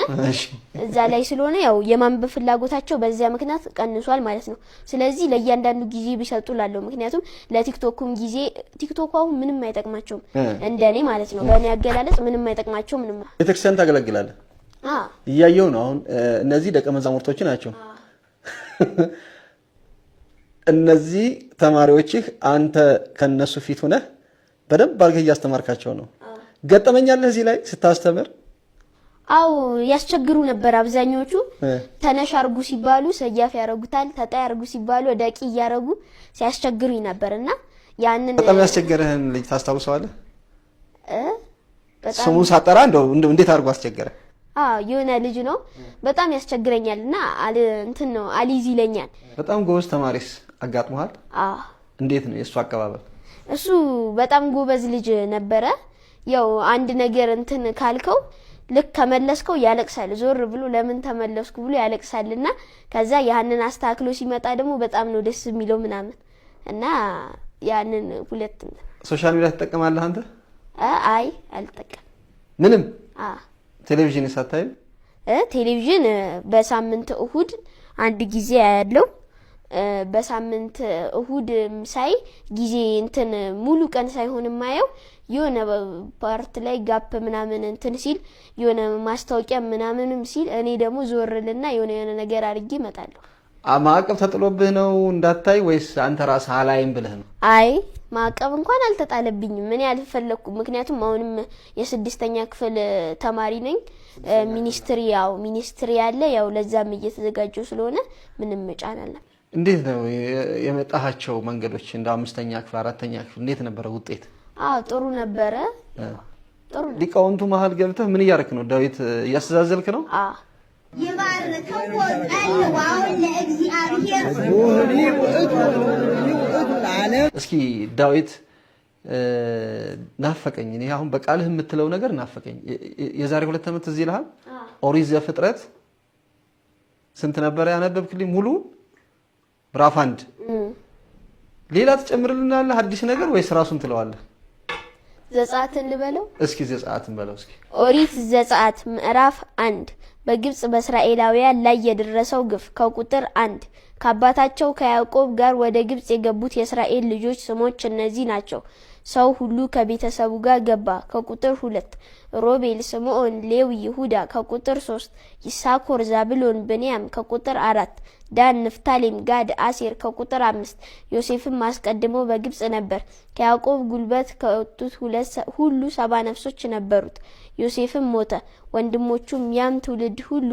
እዛ ላይ ስለሆነ ያው የማንበብ ፍላጎታቸው በዚያ ምክንያት ቀንሷል ማለት ነው። ስለዚህ ለእያንዳንዱ ጊዜ ቢሰጡ ላለው፣ ምክንያቱም ለቲክቶኩም ጊዜ ቲክቶኩ አሁን ምንም አይጠቅማቸውም እንደኔ ማለት ነው። በእኔ አገላለጽ ምንም አይጠቅማቸውም። ምንም ቤተክርስቲያን ታገለግላለህ? እያየው ነው አሁን። እነዚህ ደቀ መዛሙርቶች ናቸው። እነዚህ ተማሪዎችህ አንተ ከነሱ ፊት ሆነህ በደንብ አድርገህ እያስተማርካቸው ነው። ገጠመኛለህ እዚህ ላይ ስታስተምር? አዎ ያስቸግሩ ነበር አብዛኞቹ። ተነሽ አርጉ ሲባሉ ሰያፍ ያረጉታል፣ ተጣይ አርጉ ሲባሉ ደቂ እያረጉ ሲያስቸግሩኝ ነበርና ያንን በጣም ያስቸገረህን ልጅ ታስታውሰዋለህ? ስሙን ሳጠራ እንደው እንዴት አድርጎ አስቸገረ? አዎ የሆነ ልጅ ነው በጣም ያስቸግረኛልና እንትን ነው አሊዝ ይለኛል። በጣም ጎበዝ ተማሪስ አጋጥሞሃል? አዎ። እንዴት ነው የእሱ አቀባበል? እሱ በጣም ጎበዝ ልጅ ነበረ። ያው አንድ ነገር እንትን ካልከው ልክ ከመለስከው ያለቅሳል። ዞር ብሎ ለምን ተመለስኩ ብሎ ያለቅሳልና ከዛ ያንን አስተካክሎ ሲመጣ ደግሞ በጣም ነው ደስ የሚለው ምናምን እና ያንን ሁለት social media ትጠቀማለህ አንተ? አይ አልጠቀም። ምንም? ቴሌቪዥን ሳታይም? ቴሌቪዥን በሳምንት እሁድ አንድ ጊዜ ያለው በሳምንት እሁድ ሳይ ጊዜ እንትን ሙሉ ቀን ሳይሆን የማየው የሆነ part ላይ gap ምናምን እንትን ሲል የሆነ ማስታወቂያ ምናምንም ሲል እኔ ደግሞ ዞርልና የሆነ የሆነ ነገር አድርጌ እመጣለሁ። ማዕቀብ ተጥሎብህ ነው እንዳታይ ወይስ አንተ ራስህ አላይም ብለህ ነው? አይ ማዕቀብ እንኳን አልተጣለብኝም። እኔ አልፈለኩም። ምክንያቱም አሁንም የስድስተኛ ክፍል ተማሪ ነኝ። ሚኒስትሪ ያው ሚኒስትሪ ያለ ያው ለዛም እየተዘጋጀው ስለሆነ ምንም ጫና አለ። እንዴት ነው የመጣሃቸው መንገዶች? እንደ አምስተኛ ክፍል አራተኛ ክፍል እንዴት ነበረ ውጤት? አዎ ጥሩ ነበረ። ጥሩ ሊቃውንቱ መሀል ገብተህ ምን እያደረክ ነው? ዳዊት እያስተዛዘልክ ነው? አዎ። እስኪ ዳዊት ናፈቀኝ። እኔ አሁን በቃልህ የምትለው ነገር ናፈቀኝ። የዛሬ 2 ዓመት እዚህ ይልሃል። ኦሪት ዘፍጥረት ስንት ነበረ ያነበብክልኝ? ሙሉ ምዕራፍ 1። ሌላ ትጨምርልናለህ አዲስ ነገር ወይስ ራሱን ትለዋለህ? ዘጸአትን ልበለው? እስኪ ዘጸአትን በለው እስኪ። ኦሪት ዘጸአት ምዕራፍ 1 በግብጽ በእስራኤላውያን ላይ የደረሰው ግፍ ከቁጥር 1 ከአባታቸው ከያዕቆብ ጋር ወደ ግብጽ የገቡት የእስራኤል ልጆች ስሞች እነዚህ ናቸው። ሰው ሁሉ ከቤተሰቡ ጋር ገባ። ከቁጥር 2 ሮቤል፣ ስምዖን፣ ሌዊ፣ ይሁዳ። ከቁጥር 3 ይሳኮር፣ ዛብሎን፣ ብንያም። ከቁጥር 4 ዳን፣ ንፍታሌም፣ ጋድ፣ አሴር። ከቁጥር 5 ዮሴፍም አስቀድሞ በግብጽ ነበር። ከያዕቆብ ጉልበት ከወጡት ሁሉ 70 ነፍሶች ነበሩት። ዮሴፍም ሞተ፣ ወንድሞቹም ያም ትውልድ ሁሉ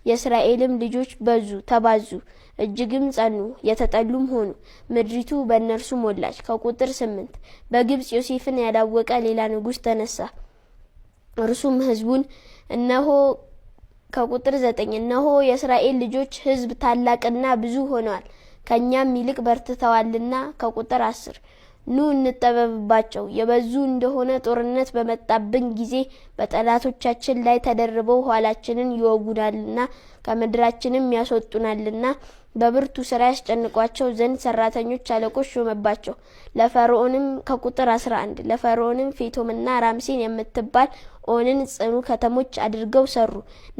የእስራኤልም ልጆች በዙ ተባዙ፣ እጅግም ጸኑ፣ የተጠሉም ሆኑ። ምድሪቱ በእነርሱ ሞላች። ከቁጥር 8 በግብጽ ዮሴፍን ያላወቀ ሌላ ንጉስ ተነሳ። እርሱም ህዝቡን እነሆ ከቁጥር 9 እነሆ የእስራኤል ልጆች ህዝብ ታላቅና ብዙ ሆነዋል፣ ከኛም ይልቅ በርትተዋልና። ከቁጥር 10 ኑ እንጠበብባቸው፣ የበዙ እንደሆነ ጦርነት በመጣብን ጊዜ በጠላቶቻችን ላይ ተደርበው ኋላችንን ይወጉናልና ከምድራችንም ያስወጡናልና። በብርቱ ስራ ያስጨንቋቸው ዘንድ ሰራተኞች አለቆች ሾመባቸው። ለፈርዖንም ከቁጥር 11 ለፈርዖንም ፌቶምና ራምሴን የምትባል ኦንን ጽኑ ከተሞች አድርገው ሰሩ።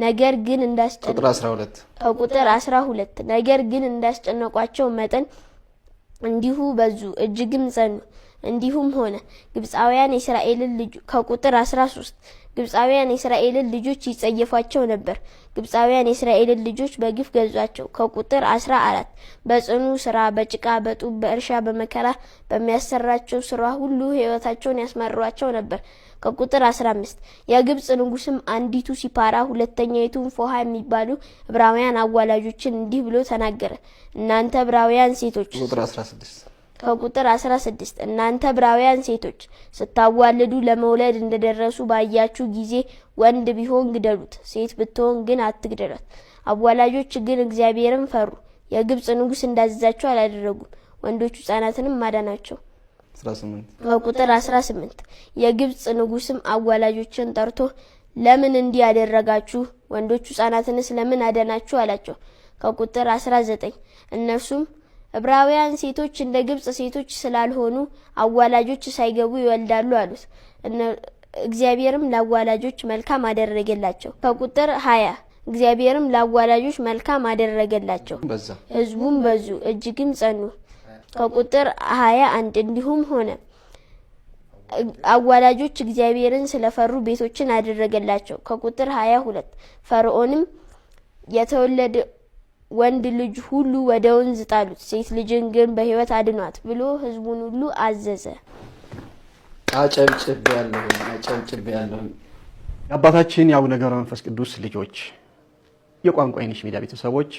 ነገር ግን ቁጥር 12 ከቁጥር 12 ነገር ግን እንዳስጨነቋቸው መጠን እንዲሁ በዙ፣ እጅግም ጸኑ። እንዲሁም ሆነ ግብጻውያን የእስራኤልን ልጅ ከቁጥር 13 ግብጻውያን የእስራኤልን ልጆች ይጸየፏቸው ነበር። ግብጻውያን የእስራኤልን ልጆች በግፍ ገዟቸው። ከቁጥር 14 በጽኑ ስራ፣ በጭቃ፣ በጡብ፣ በእርሻ፣ በመከራ በሚያሰራቸው ስራ ሁሉ ህይወታቸውን ያስመሯቸው ነበር። ከቁጥር 15 የግብጽ ንጉስም አንዲቱ ሲፓራ ሁለተኛይቱም ፎሃ የሚባሉ ዕብራውያን አዋላጆችን እንዲህ ብሎ ተናገረ። እናንተ ዕብራውያን ሴቶች ቁጥር 16 ከቁጥር 16 እናንተ ዕብራውያን ሴቶች ስታዋልዱ ለመውለድ እንደደረሱ ባያችሁ ጊዜ ወንድ ቢሆን ግደሉት፣ ሴት ብትሆን ግን አትግደሏት። አዋላጆች ግን እግዚአብሔርን ፈሩ፣ የግብጽ ንጉስ እንዳዘዛቸው አላደረጉም። ወንዶቹ ህጻናትንም አዳናቸው። 18 ከቁጥር 18 የግብጽ ንጉስም አዋላጆችን ጠርቶ ለምን እንዲህ ያደረጋችሁ? ወንዶቹ ህጻናትንስ ለምን አዳናችሁ? አላቸው። ከቁጥር 19 እነርሱም ዕብራውያን ሴቶች እንደ ግብጽ ሴቶች ስላልሆኑ አዋላጆች ሳይገቡ ይወልዳሉ አሉት። እግዚአብሔርም ለአዋላጆች መልካም አደረገላቸው። ከቁጥር 20 እግዚአብሔርም ለአዋላጆች መልካም አደረገላቸው፣ ህዝቡም በዙ እጅግም ጸኑ። ከቁጥር 21 እንዲሁም ሆነ አዋላጆች እግዚአብሔርን ስለፈሩ ቤቶችን አደረገላቸው። ከቁጥር 22 ፈርዖንም የተወለደ ወንድ ልጅ ሁሉ ወደ ወንዝ ጣሉት፣ ሴት ልጅን ግን በሕይወት አድኗት ብሎ ሕዝቡን ሁሉ አዘዘ። አጨብጭቤያለሁ፣ አጨብጭቤያለሁ። የአባታችን የአቡነ ገብረ መንፈስ ቅዱስ ልጆች፣ የቋንቋ የነሽ ሚዲያ ቤተሰቦች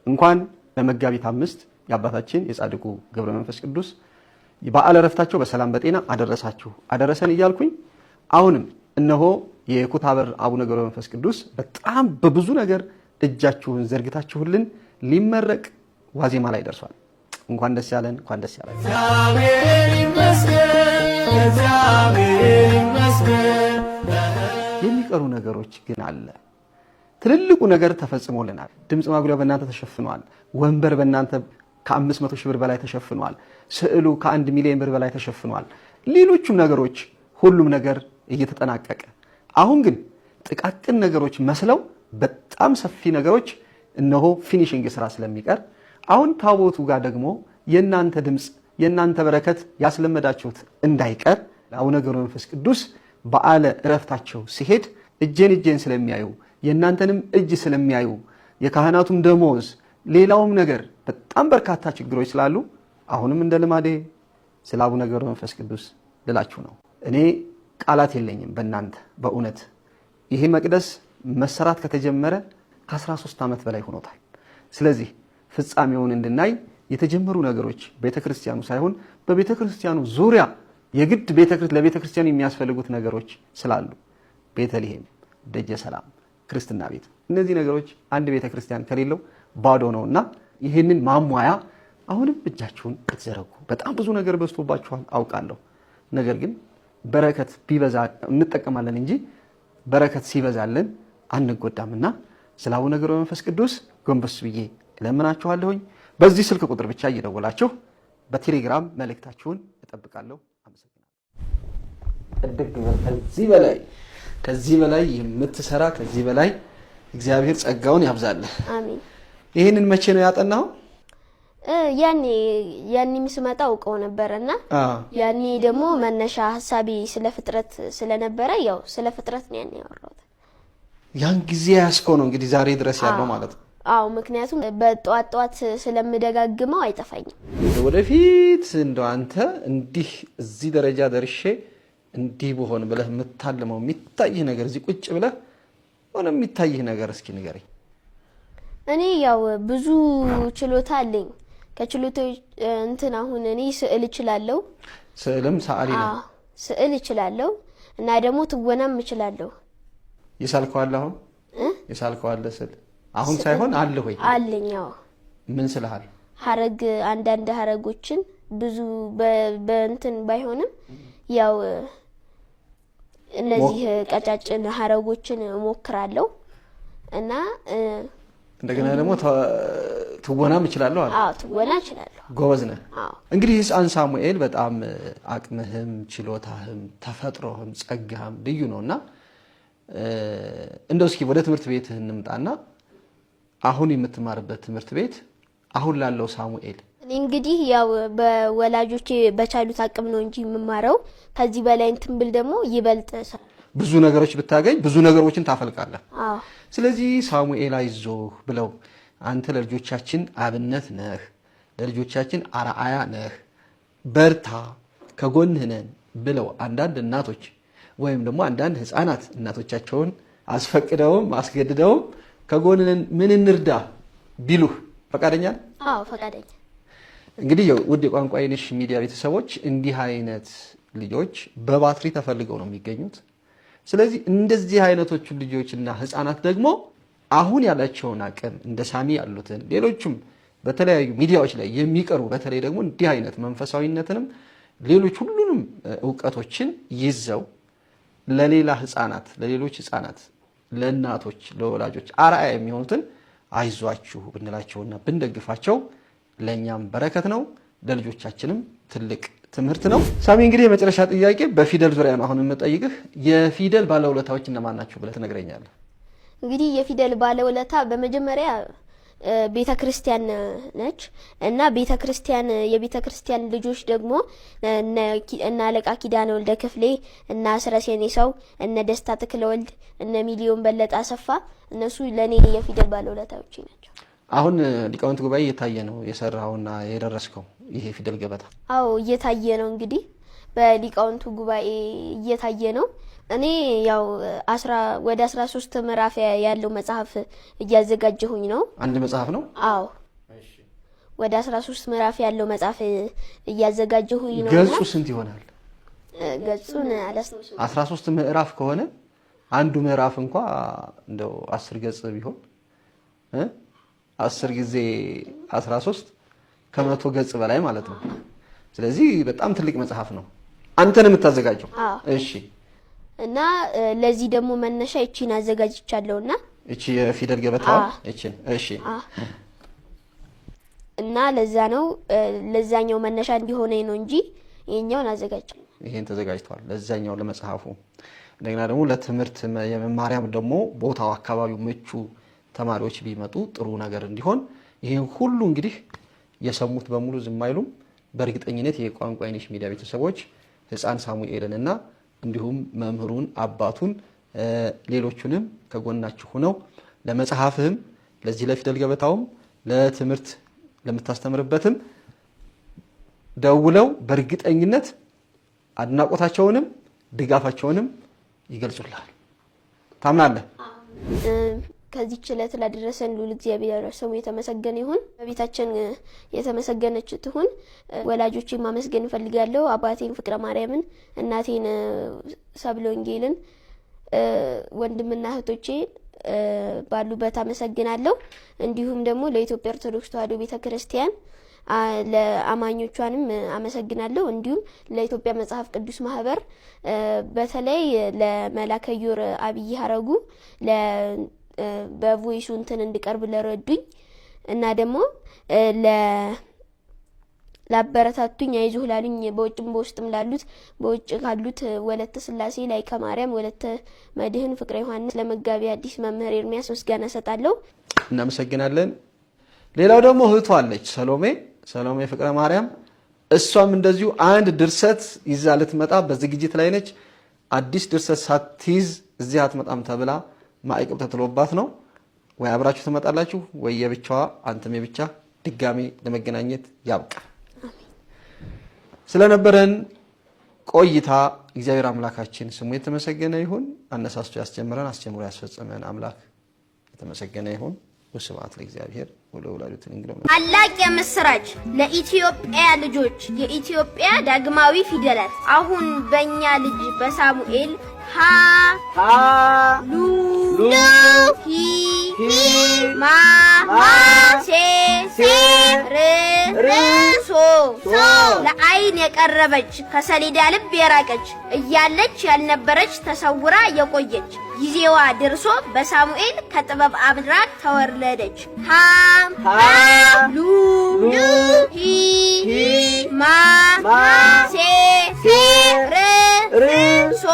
እንኳን ለመጋቢት 5 የአባታችን የጻድቁ ገብረ መንፈስ ቅዱስ በዓለ ዕረፍታቸው በሰላም በጤና አደረሳችሁ አደረሰን እያልኩኝ አሁንም እነሆ የኩታበር አቡነ ገብረ መንፈስ ቅዱስ በጣም በብዙ ነገር እጃችሁን ዘርግታችሁልን ሊመረቅ ዋዜማ ላይ ደርሷል። እንኳን ደስ ያለን፣ እንኳን ደስ ያለን። የሚቀሩ ነገሮች ግን አለ። ትልልቁ ነገር ተፈጽሞልናል። ድምፅ ማጉሊያው በእናንተ ተሸፍኗል። ወንበር በእናንተ ከ500 ሺህ ብር በላይ ተሸፍኗል። ስዕሉ ከ1 ሚሊዮን ብር በላይ ተሸፍኗል። ሌሎቹም ነገሮች ሁሉም ነገር እየተጠናቀቀ አሁን ግን ጥቃቅን ነገሮች መስለው በጣም ሰፊ ነገሮች እነሆ finishing ስራ ስለሚቀር አሁን ታቦቱ ጋር ደግሞ የእናንተ ድምፅ የእናንተ በረከት ያስለመዳችሁት እንዳይቀር አቡነ ገብረ መንፈስ ቅዱስ በዓለ ዕረፍታቸው ሲሄድ እጄን እጄን ስለሚያዩ የእናንተንም እጅ ስለሚያዩ የካህናቱም ደሞዝ ሌላውም ነገር በጣም በርካታ ችግሮች ስላሉ አሁንም እንደ ልማዴ ስለ አቡነ ገብረ መንፈስ ቅዱስ ልላችሁ ነው። እኔ ቃላት የለኝም በእናንተ በእውነት ይሄ መቅደስ መሰራት ከተጀመረ ከ13 ዓመት በላይ ሆኖታል። ስለዚህ ፍጻሜውን እንድናይ የተጀመሩ ነገሮች ቤተክርስቲያኑ ሳይሆን በቤተክርስቲያኑ ዙሪያ የግድ ለቤተክርስቲያኑ የሚያስፈልጉት ነገሮች ስላሉ ቤተልሔም፣ ደጀ ሰላም፣ ክርስትና ቤት እነዚህ ነገሮች አንድ ቤተክርስቲያን ከሌለው ባዶ ነውና ይህንን ማሟያ አሁንም እጃችሁን ብትዘረጉ በጣም ብዙ ነገር በዝቶባችኋል አውቃለሁ። ነገር ግን በረከት ቢበዛ እንጠቀማለን እንጂ በረከት ሲበዛልን አንጎዳምና ስለ አቡነ ገብረ መንፈስ ቅዱስ ጎንበስ ብዬ እለምናችኋለሁኝ። በዚህ ስልክ ቁጥር ብቻ እየደወላችሁ በቴሌግራም መልእክታችሁን እጠብቃለሁ። አመሰግናለሁ። ከዚህ በላይ የምትሰራ ከዚህ በላይ እግዚአብሔር ጸጋውን ያብዛልህ። አሜን። ይህንን መቼ ነው ያጠናኸው? ያኔም ስመጣ አውቀው ነበረና ያኔ ደግሞ መነሻ ሀሳቤ ስለ ፍጥረት ስለነበረ ያው ስለ ፍጥረት ነው ያኔ ያወራሁት። ያን ጊዜ ያስከው ነው እንግዲህ ዛሬ ድረስ ያለው ማለት ነው። አዎ፣ ምክንያቱም በጠዋት ጠዋት ስለምደጋግመው አይጠፋኝም። ወደፊት እንደው አንተ እንዲህ እዚህ ደረጃ ደርሼ እንዲህ ብሆን ብለህ የምታልመው የሚታይህ ነገር እዚህ ቁጭ ብለህ ሆነ የሚታይህ ነገር እስኪ ንገረኝ። እኔ ያው ብዙ ችሎታ አለኝ። ከችሎታዎች እንትን አሁን እኔ ስዕል እችላለሁ። ስዕልም ሰዓሊ ነው። ስዕል እችላለሁ እና ደግሞ ትወናም እችላለሁ። የሳልከው አለ አሁን? የሳልከው አለ ስዕል አሁን ሳይሆን አለ ወይ? አለኝ። አዎ። ምን ስልሃል? ሀረግ፣ አንዳንድ ሀረጎችን ብዙ በእንትን ባይሆንም ያው እነዚህ ቀጫጭን ሀረጎችን እሞክራለሁ እና እንደገና ደግሞ ትወናም እችላለሁ አለ። አዎ፣ ትወና እችላለሁ። ጎበዝ ነህ። አዎ። እንግዲህ ሕፃን ሳሙኤል በጣም አቅምህም ችሎታህም ተፈጥሮህም ጸጋህም ልዩ ነውና እንደው እስኪ ወደ ትምህርት ቤትህ እንምጣና አሁን የምትማርበት ትምህርት ቤት አሁን ላለው ሳሙኤል እኔ እንግዲህ ያው በወላጆቼ በቻሉት አቅም ነው እንጂ የምማረው ከዚህ በላይ እንትን ብል ደግሞ ይበልጥ ብዙ ነገሮች ብታገኝ ብዙ ነገሮችን ታፈልቃለህ። አዎ። ስለዚህ ሳሙኤል አይዞህ ብለው አንተ ለልጆቻችን አብነት ነህ፣ ለልጆቻችን አርአያ ነህ፣ በርታ፣ ከጎንህ ነን ብለው አንዳንድ እናቶች ወይም ደግሞ አንዳንድ ሕፃናት እናቶቻቸውን አስፈቅደውም አስገድደውም ከጎንህ ነን ምን እንርዳ ቢሉህ ፈቃደኛ ነህ? አዎ፣ ፈቃደኛ። እንግዲህ ውድ የቋንቋ የነሽ ሚዲያ ቤተሰቦች እንዲህ አይነት ልጆች በባትሪ ተፈልገው ነው የሚገኙት። ስለዚህ እንደዚህ አይነቶቹ ልጆችና ህፃናት ደግሞ አሁን ያላቸውን አቅም እንደ ሳሚ ያሉትን ሌሎቹም በተለያዩ ሚዲያዎች ላይ የሚቀርቡ በተለይ ደግሞ እንዲህ አይነት መንፈሳዊነትንም ሌሎች ሁሉንም እውቀቶችን ይዘው ለሌላ ህፃናት ለሌሎች ህፃናት ለእናቶች ለወላጆች አርአያ የሚሆኑትን አይዟችሁ ብንላቸውና ብንደግፋቸው ለእኛም በረከት ነው፣ ለልጆቻችንም ትልቅ ትምህርት ነው። ሳሚ እንግዲህ የመጨረሻ ጥያቄ በፊደል ዙሪያ ነው አሁን የምጠይቅህ። የፊደል ባለውለታዎች እነማን ናቸው ብለህ ትነግረኛለህ? እንግዲህ የፊደል ባለውለታ በመጀመሪያ ቤተ ክርስቲያን ነች እና ቤተ ክርስቲያን የቤተ ክርስቲያን ልጆች ደግሞ እነ አለቃ ኪዳነ ወልደ ክፍሌ፣ እነ አስረስ የኔሰው፣ እነ ደስታ ተክለወልድ፣ እነ ሚሊዮን በለጠ አሰፋ እነሱ ለእኔ የፊደል ባለውለታዎቼ ናቸው። አሁን ሊቃውንት ጉባኤ እየታየ ነው የሰራውና የደረስከው ይሄ ፊደል ገበታ? አዎ እየታየ ነው። እንግዲህ በሊቃውንቱ ጉባኤ እየታየ ነው። እኔ ያው ወደ 13 ምዕራፍ ያለው መጽሐፍ እያዘጋጀሁኝ ነው። አንድ መጽሐፍ ነው? አዎ ወደ 13 ምዕራፍ ያለው መጽሐፍ እያዘጋጀሁኝ ነው። ገጹ ስንት ይሆናል? ገጹን አላስታውስም። 13 ምዕራፍ ከሆነ አንዱ ምዕራፍ እንኳ እንደው 10 ገጽ ቢሆን 10 ጊዜ 13 ከ100 ገጽ በላይ ማለት ነው። ስለዚህ በጣም ትልቅ መጽሐፍ ነው። አንተ ነው የምታዘጋጀው? እሺ። እና ለዚህ ደግሞ መነሻ እቺን አዘጋጅቻለሁና እቺ የፊደል ገበታዋ እቺን። እሺ። እና ለዛ ነው ለዛኛው መነሻ እንዲሆነኝ ነው እንጂ ይሄኛውን አዘጋጅቻለሁ። ይሄን ተዘጋጅቷል ለዛኛው ለመጽሐፉ። እንደገና ደግሞ ለትምህርት የመማሪያም ደግሞ ቦታው አካባቢው ምቹ ተማሪዎች ቢመጡ ጥሩ ነገር እንዲሆን ይሄን ሁሉ እንግዲህ የሰሙት በሙሉ ዝም አይሉም። በእርግጠኝነት የቋንቋዬ ነሽ ሚዲያ ቤተሰቦች ሕፃን ሳሙኤልንና እንዲሁም መምህሩን አባቱን ሌሎቹንም ከጎናችሁ ሆነው ለመጽሐፍህም ለዚህ ለፊደል ገበታውም ለትምህርት ለምታስተምርበትም ደውለው በእርግጠኝነት አድናቆታቸውንም ድጋፋቸውንም ይገልጹልሃል። ታምናለህ? ከዚህች ዕለት ላደረሰን ልዑል እግዚአብሔር ስሙ የተመሰገነ ይሁን። በቤታችን የተመሰገነች ትሁን። ወላጆቼን ማመስገን እፈልጋለሁ። አባቴን ፍቅረ ማርያምን፣ እናቴን ሰብለ ወንጌልን፣ ወንድምና እህቶቼ ባሉበት አመሰግናለሁ። እንዲሁም ደግሞ ለኢትዮጵያ ኦርቶዶክስ ተዋሕዶ ቤተክርስቲያን ለአማኞቿንም አመሰግናለሁ። እንዲሁም ለኢትዮጵያ መጽሐፍ ቅዱስ ማህበር በተለይ ለመላከ ዮር አብይ ሀረጉ በቮይሱ እንትን እንድቀርብ ለረዱኝ እና ደግሞ ላበረታቱኝ አይዞህ ላሉኝ በውጭም በውስጥም ላሉት በውጭ ካሉት ወለተ ስላሴ ላይከ ማርያም፣ ወለተ መድህን፣ ፍቅረ ዮሐንስ፣ ለመጋቢ አዲስ መምህር ኤርሚያስ ምስጋና እሰጣለሁ። እናመሰግናለን። ሌላው ደግሞ እህቷ አለች ሰሎሜ ሰሎሜ ፍቅረ ማርያም፣ እሷም እንደዚሁ አንድ ድርሰት ይዛ ልትመጣ በዝግጅት ላይ ነች። አዲስ ድርሰት ሳትይዝ እዚህ አትመጣም ተብላ ማዕቀብ ተጥሎባት ነው። ወይ አብራችሁ ትመጣላችሁ ወይ የብቻዋ አንተም የብቻ ድጋሜ ለመገናኘት ያብቃ። ስለነበረን ቆይታ እግዚአብሔር አምላካችን ስሙ የተመሰገነ ይሁን። አነሳስቶ ያስጀምረን አስጀምሮ ያስፈጸመን አምላክ የተመሰገነ ይሁን። ወስብሐት ለእግዚአብሔር ወለወላዲቱ ድንግል። ታላቅ የምስራች ለኢትዮጵያ ልጆች! የኢትዮጵያ ዳግማዊ ፊደላት አሁን በእኛ ልጅ በሳሙኤል ሀ ሉ ሂ ማ ሴ ር ሶ ለአይን የቀረበች ከሰሌዳ ልብ የራቀች እያለች ያልነበረች ተሰውራ የቆየች ጊዜዋ ደርሶ በሳሙኤል ከጥበብ አብራክ ተወለደች። ሀ ሉ ሂ ማ ሴ ር ሶ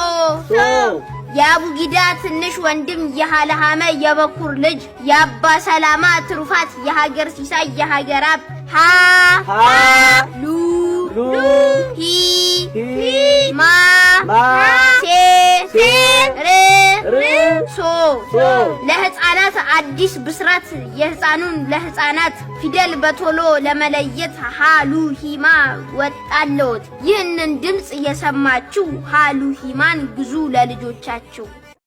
የአቡጊዳ ትንሽ ወንድም የሃለሃመ የበኩር ልጅ የአባ ሰላማ ትሩፋት የሀገር ሲሳይ የሀገር አብ ሀ ሉ ሂ ማ ሴ ር ሶ ለህፃናት አዲስ ብስራት የህፃኑን ለህፃናት ፊደል በቶሎ ለመለየት ሃሉሂማ ወጣለዎት። ይህንን ድምፅ የሰማችሁ ሃሉሂማን ግዙ ለልጆቻችሁ።